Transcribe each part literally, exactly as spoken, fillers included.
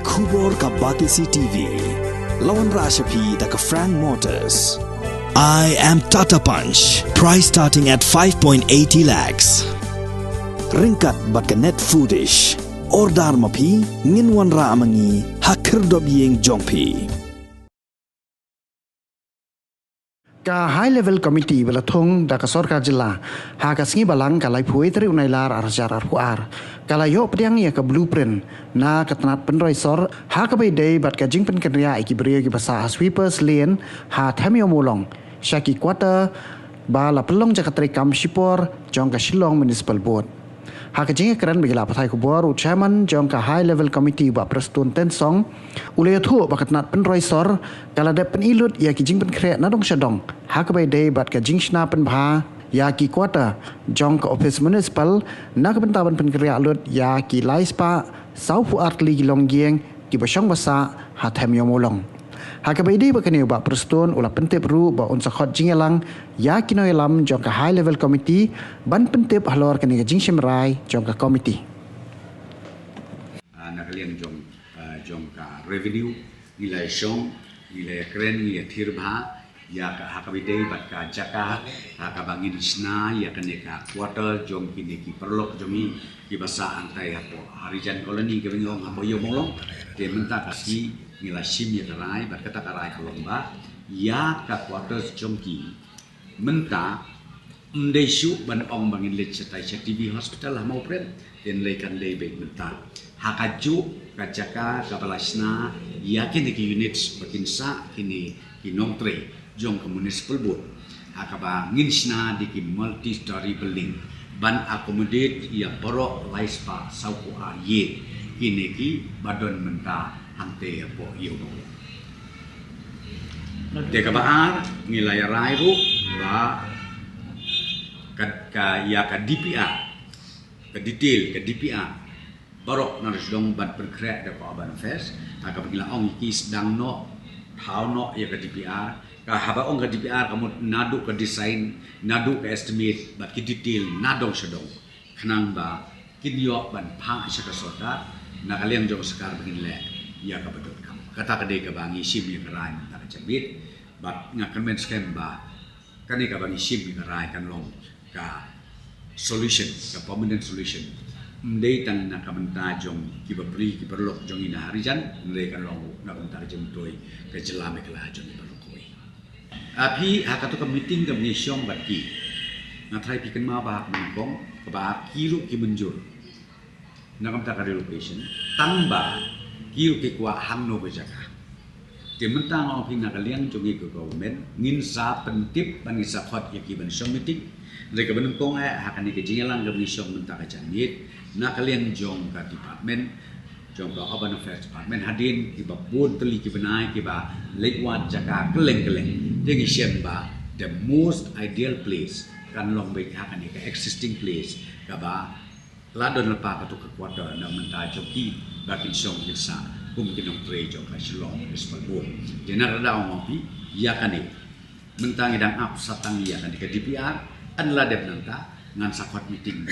Khubor ka Batesi T V. La wanrah sha phi da ka Frank Motors. I am Tata Punch. Price starting at five point eighty lakhs. Ryngkat bad ka Net Foodish. Order ma phi, ngin wanrah ma ngi ha khyrdop ïing jong phi. Ka High Level Committee ba la thung da ka sorkar jylla ha ka sngi Balang ka laiphew tarik u Nailar arhajar arphew ar, ka la ïoh pdiang ïa ka blueprint na ka tnat pynroi sor ha kaba ïadei bad ka jingpynkynriah ïa ki briew kiba sah ha Sweepers Lane ha Them Ïew Mawlong sha ki quarter ba la pynlong jaka treikam shipor jong ka Shillong Municipal Board. Ha ka jingïakren bad ki lad pathai khubor, u Chairman jong ka High Level Committee, Bah Prestone Tynsong, u la ïathuh ba ka tnat pynroi sor ka la dep pyni lut ïa ki jingpynkhreh na dong sha dong ha kaba ïadei bad ka jingshna pynbha ïa ki quarter jong ka Office Municipal na ka bynta ban pynkhreh lut ïa ki laispah sawphew ar tylli ki longïing kiba shong ba sah ha Them Ïew Mawlong. Ha kaba ïadei bad kane, u Bah Prestone u la pyntip ruh ba un sa khot jingïalang ïa ki nongïalam jong ka High Level Committee ban pyntip halor kane ka jingshim rai jong ka committee. Ah, na ka liang jong, ah, jong ka revenue, ngi la shong, ngi la kren, ngi la thirbha ïa ka, ha kaba ïadei bad ka jaka ha kaba ngin shna ïa kane ka quarter jong kine ki paralok jong ngi kiba sah hangtai hapoh Harijan Colony kaba ngi ong hapoh Ïew Mawlong. Te mynta ka sngi ngi la shim ïa ka rai bad kata ka rai ka long ba ïa ka quarters jong ki mynta ym dei shuh ban ong ba ngin leit shatai sha T B Hospital ha Mawprem, te hynrei kan dei beit mynta ha kajuh ka jaka kaba la shna ïa kine ki units ba kin sah kine ki nongtrei jong ka Municipal Board ha kaba ngin shna da ki multi story building ban accommodate ïa baroh laispah sawphew ar ïing kine kiba don mynta hangtei hapoh Ïew Mawlong. Te kaba ar, ngi la ïa rai ruh ba ka, ka, ïa ka D P R, ka detail ka D P R baroh na sdang ban pynkhreh da ka Urban Affairs ha kaba ngi la ong ïa ki sdang noh, thaw noh ïa ka D P R. Ka haba ong ka D P R ka mut naduh ka design, naduh ka estimate bad ki detail na dong sha dong, khnang ba kin ïoh ban phah sha ka sorkar na ka liang jong ka sorkar ba ngin leh ïa kaba donkam. Kata ka dei kaba ngi shim ïa ka rai mynta ka janmiet bad nga kyrmen skhem ba kane kaba ngi shim ïa ka rai kan long ka solution, ka permanent solution. Ym dei tang na ka bynta jong ki bapli ki paralok jong ngi na Harijan, hynrei kan long na ka bynta ka jingmyntoi ka jylla Meghalaya jong ngi baroh kawei. Ah, phi ha kato ka meeting kaba ngi shong bad ki, nga tharai phi kynmaw ba ha ka nyngkong kaba ar ki ruh ki mynjur na ka bynta ka relocation, tang ba ki ruh ki kwah hangno ka jaka. Te mynta nga ong phi na ka liang jong ngi ka government ngin sa pyntip bad ngin sa khot ïa ki ban shong meeting. Hynrei kaba nyngkong eh ha kane ka jingïalang kaba ngi shong mynta ka janmiet na ka liang jong ka department, jong ka Urban Affairs Department, hadien kiba bun tylli ki bnai kiba leit wad jaka kylleng kylleng, te ngi shem ba the most ideal place kan long beit ha kane ka existing place kaba la don lypa kato ka quarter na mynta jong ki ba kin shong kin sah kum ki nongtrei jong ka Shillong Municipal Board. Te na ka daw ong phi ïa kane, mynta ngi dang ap sa tang ïa kane ka D P R, haba la dep nangta ngan sa khot meeting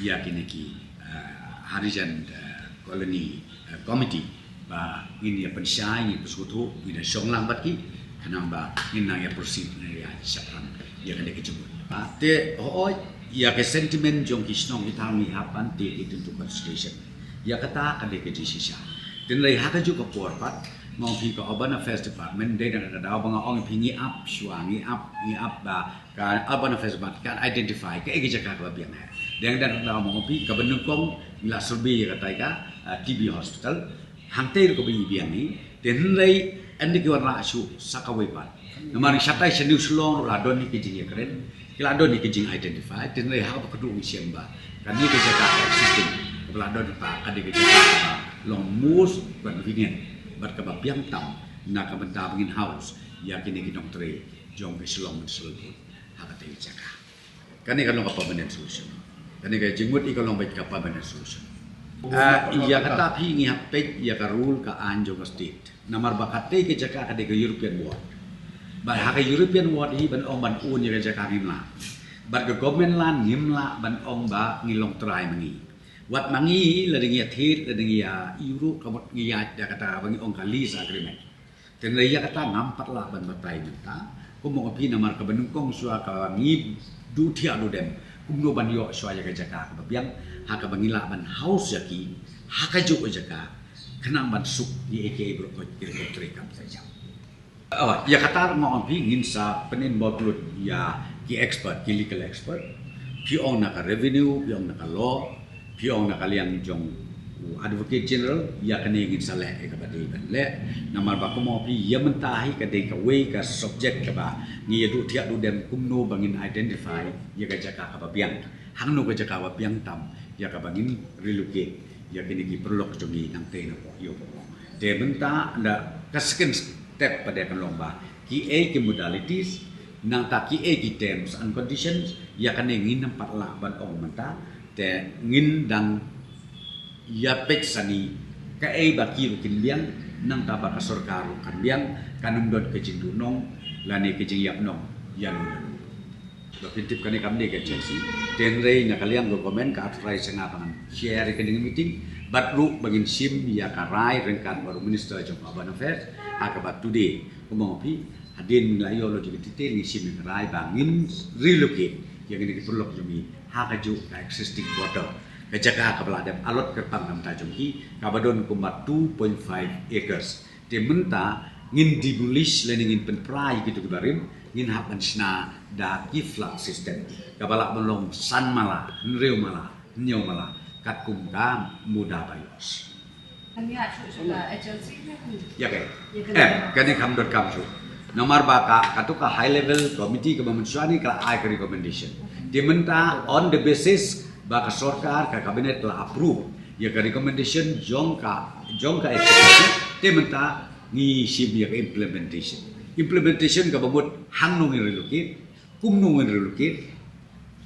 ïa kine ki, eh, Harijan, eh, Colony, eh, Committee ba ngin ïa pynshai, ngin pynsngewthuh, ngin ïa shong lang bad ki khnang ba ngin nang ïa proceed, nang ïa shaphrang ïa kane ka jingmut. Te hooid, ïa ka sentiment jong ki shnong ki thaw ngi hap ban take it into consideration. Ïa kata ka dei ka jingshisha. Te hynrei ha kajuh ka por pat, nga ong phi ka Urban Affairs Department, dei na ka daw ba nga ong phi ngi ap shuwa, ngi ap, ngi ap ba ka Urban Affairs Department kan identify kaei ka jaka kaba biang eh. Dei na ka daw ba nga ong phi kaba nyngkong ngi la survey ïa katai ka, ah, T B Hospital. Hangtei ruh kaba biang hi, te hynrei ynda ki wanrah shuh sa kawei pat. Namar shatai sha New Shillong ruh la don hi ka jingïakren, ki la don hi ka jing-identify, te hynrei ha kaba kordor ngi shem ba kane ka jaka ka existing kaba la don hi pat ka dei ka jaka kaba long most convenient bad kaba biang tam na ka bynta ba ngin house ïa kine ki nongtrei jong ka Shillong Municipal Board ha katei ka jaka. Kane ka long ka permanent solution. Kane ka jingmut i ka long beit ka permanent solution. Ah, ïa kata phi ngi hap peit ïa ka rule ka aiñ jong ka state. Namar ba katei ka jaka ka dei ka European ward. Bad ha ka European ward hi ban ong ban own ïa ka jaka ngim lah. Bad ka government land ngim lah ban ong ba ngi long trai ma ngi. Wat ma ngi la dang ïa thied la dang ïa iuru ka mut ngi ïa da kata ba ngi ong ka lease agreement. Te na ïa kata ngam pat lah ban batai mynta. Kum ong phi namar kaba nyngkong shuwa kaba ngi duh thiah duh dem kumno ban ïoh shuwa ïa ka jaka kaba biang ha kaba ngi lah ban house ïa ki ha kajuh ka jaka khnang ban suk ïa ki brok ko ki ko tri kam sa jam. Oh, ïa kata nga ong phi ngin sa pynbor lut ïa ki expert, ki legal expert. Phi ong na ka revenue, phi ong na ka law, phi ong na ka liang jong u Advocate General, ïa kane ngin sa leh ïa kaba dei ban leh. Namar ba kumno phi ïa mynta hi ka dei kawei ka subject kaba ngi ïa duh thiah duh dem kumno ba ngin identify ïa ka jaka kaba biang. Hangno ka jaka ba biang tam ïa kaba ngin relocate ïa kine ki paralok jong ngi nangtei na pok ïoh pok. Te mynta da ka second step pat kan long ba ki ei ki modalities nangta ki ei ki terms and conditions ïa kane ngin ym pat lah ban ong mynta te ngin dang ïa peit sani ka ei ba ki ruh kin biang nangta ba ka sorkar ruh kan biang kan ym don ka jingduhnong lane ka jingïap nong ïa nong. Ba phin tip kane kam dei ka agency. Te hynrei na ka liang ka government ka authorize nga ba ngan chair ïa kane ka meeting. Bad ruh ba ngin shim ïa ka rai ryngkat bad u minister jong urban affairs ha kaba today. Kumba ong phi hadien ngi la ïoh lut ïa ka detail ngi shim ïa ka rai ba ngin relocate ïa kane ka paralok jong ngi ha kajuh ka existing quarter. Ka jaka kaba la dep allot kyrpang na ka bynta jong ki kaba don kumba two point five acres. Te mynta ngin demolish lane ngin pynpra ïa kito ki barim ngin hap ban shna da ki flag system kaba lah ban long san mala, hynriew mala, hynñiew mala katkum ka muda ba ïoh. Kan ïa shu shu ka agency ne kan? Ïa ka. Ïa ka. Eh, kane kam dot kam shu. Namar ba ka kato ka high level committee kaba mynshuwa ne ka la ai ka recommendation. Te mynta on the basis ba ka sorkar ka cabinet la approve ïa ka recommendation jong ka jong ka executive te mynta ngi shim ïa ka implementation. Implementation kaba mut hangno ngin relocate, kumno ngin relocate,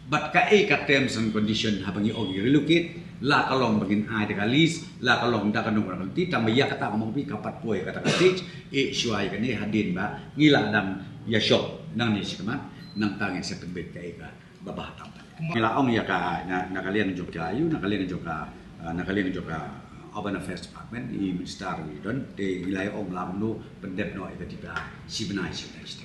bad ka ei ka terms and condition haba ngi ong ngi relocate, la ka long ba ngin ai da ka lease, la ka long da ka nongkti, tang ba ïa kata ka mong pi ka pat poi kata ka stage, eh shuwa ïa kane hadien ba ngi la dang ïa shop nangne shi khmat, nangta ngin sa pynbeit ka ei ka ba bha tam. Ngi la ong ïa ka na, na ka liang jong ka ïa, na ka liang jong ka, ah, na ka liang jong ka Urban Affairs Department, i minister i don, te ngi la ong la kumno pyndep noh ïa ka D P R, shi bnai shi bnai shi.